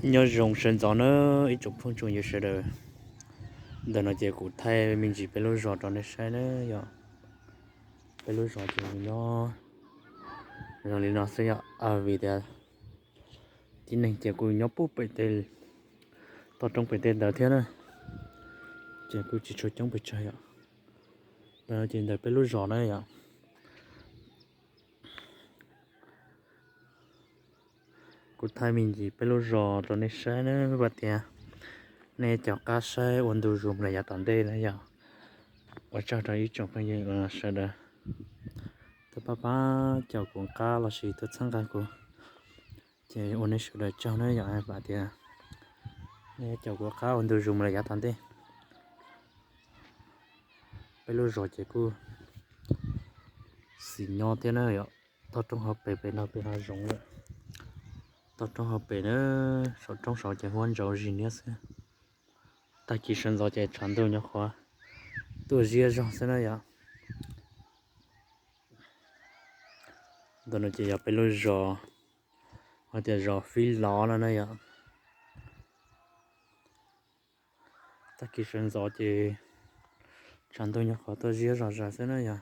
Nyob zoo sawv ntxov na ib tsoom phooj tsoom ywg sawv daws. Ntawm no ces kuv thaij me ntsis peb lub zos rau nej saib na yom. Peb lub zos ces nyob zoo li no xwb yom, vim tias tib neeg ces kuj nyob puag pem tej toj roob pem tej ntawd thiab na, ces kuj tsis tshua coob pes tsawg yom. Ntawm no ces ntawm peb lub zos na yom. Kuv thaij me ntsis peb lub zos rau nej saib na, vam tias nej cov qab saib ua ntu zus mus rau yav tom ntej na yom. Ua tsaug rau ib tsoom phooj ywg sawv daws tuaj pab pab caum kuv qab lossis tuaj txhawb nqa kuv, ces ua nej sawv daws tsaug na yom. Vam tias nej caum kuv qab ua ntu zus mus rau yav tom ntej. Peb lub zos ces kuj xis nyob thiab na yom. Toj roob hauv pes, pem no pem hav zoov lawm. Toj roob hauv pes na, saum roob saud ces huab ntsaus zis niab xwb. Tag kis sawv ntxov ces tshav ntuj nyuam qhuav tuaj ziab zog xwb na yom. Ntawm no ces yog peb lub zos, hais tias zos Fib Lov no na yom. Tag kis sawv ntxov ces tshav ntuj nyuam qhuav tuaj ziab zog zog xwb na yom.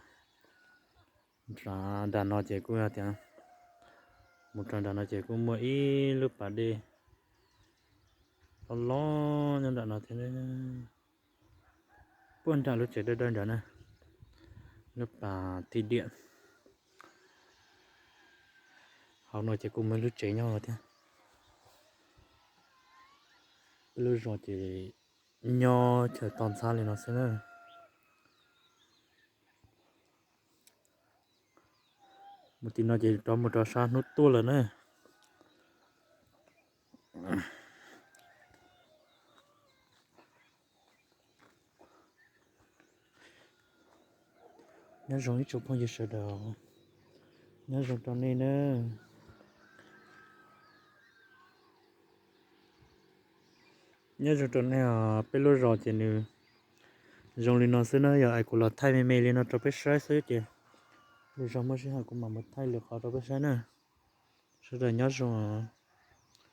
Nram, nram no ces kuj yog tias, mus rau nram no ces kuj muaj ib lub pas dej loj loj nyob nram no thiab. Puag nram lub tsev dawb dawb nrad na, lub pas thij diam. Hauv no ces kuj muaj lub tsev nyob thiab. Peb lub zos ces nyob chaw toj ntxhab li no xwb na. Mus tim no ces rov mus rau sab hnub tuaj lawm na. Nyob zoo ib tsoom phooj ywg sawv daws, nyob zoo rau nej na. Nyob zoo rau nej os, peb lub zos ces nws zoo li no xwb na yom. Es kuv los thaij me me li no rau peb saib xwb ces lwm zaus muaj sij hawm kuv mam mus thaij lwm qhov rau peb saib na. Sawv daws nyob zoo.